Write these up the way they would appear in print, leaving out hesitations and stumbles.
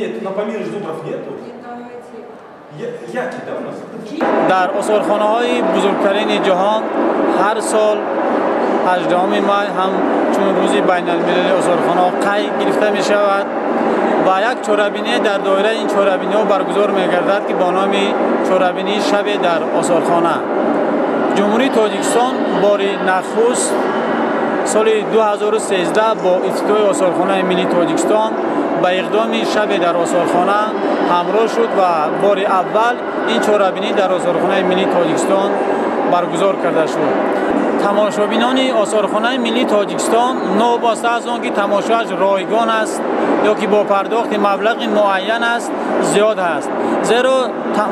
Нет, на Памире зубров нету. Яки, да, у нас? Дар осорхонаҳои бузургтарини ҷаҳон ҳар сол 18 май ҳамчун рӯзи байналмилалии осорхонаҳо қайд гирифта мешавад ва як чорабинӣ дар доираи ин чорабиниҳо баргузор мегардад, ки бо номи чорабинии шабе дар осорхона. Ҷумҳурии Тоҷикистон бори нахуст соли 2013 бо ифтитоҳи осорхонаи миллии Тоҷикистон ба иқдоми шабе дар осорхона ҳамроҳ шуд ва бори аввал ин чорабинӣ дар осорхонаи миллии Тоҷикистон баргузор карда шуд. Тамошобинони осорхонаи миллии Тоҷикистон новобаста аз он ки тамошоаш ройгон аст ё ки бо пардохти маблағи муайян аст, зиёд ҳаст, зеро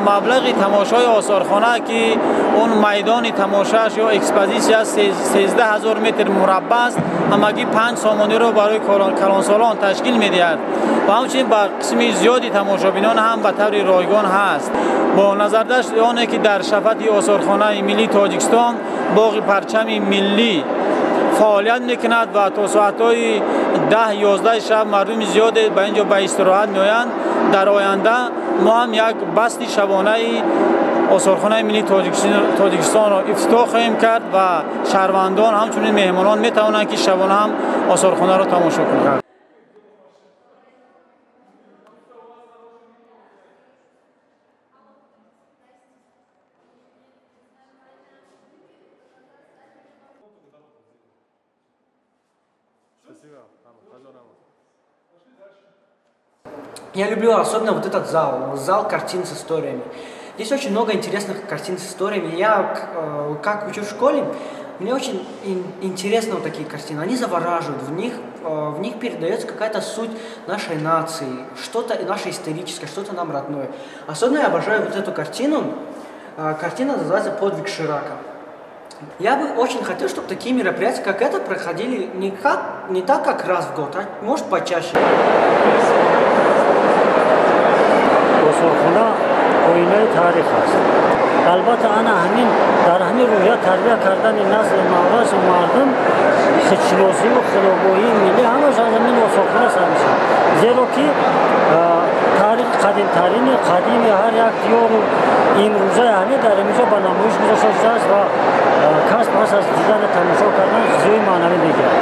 маблағи тамошои осорхона, ки он майдони тамошоаш ё экспозитсия 13 000 метр мураббаъ аст, ҳамагӣ 5 сомониро барои калонсолон ташкил медиҳад ва ҳамчунин ба қисми зиёди тамошобинон ҳам ба таври ройгон ҳаст. Бо назардошти оне ки дар шафати осорхонаи миллии Тоҷикистон боғи парчами миллӣ фаъолият мекунад ва то соатҳои 10-11 шаб мардуми зиёде ба ин ҷо ба истироҳат меоянд, дар оянда мо ҳам як басти шабонаи осорхонаи миллии Тоҷикистонро ифтитоҳ хоҳем кард ва шаҳрвандон, ҳамчунин меҳмонон метавонанд, ки шабона ҳам осорхонаро тамошо кунанд. Я люблю особенно вот этот зал, зал картин с историями. Здесь очень много интересных картин с историями. Я, как учу в школе, мне очень интересны вот такие картины. Они завораживают, в них передается какая-то суть нашей нации, что-то наше историческое, что-то нам родное. Особенно я обожаю вот эту картину. Картина называется «Подвиг Ширака». Я бы очень хотел, чтобы такие мероприятия, как это, проходили не так, как раз в год, а может, почаще. Осорхона оинаи таърих аст. Албатта, ана ҳамин дар ҳамин рӯҳия тарбия кардани насли наврасу мардум, худшиносиву худогоҳии миллӣ ҳамаш аз ҳамин осорхона сар мешавад, зеро ки таърихи қадимтарини қадими ҳар як диёру имрӯзаи ҳамин дар инҷо ба намоиш гузошта шудааст ва кас пас аз дидани, тамошо кардан зиёи маънавӣ мегирад.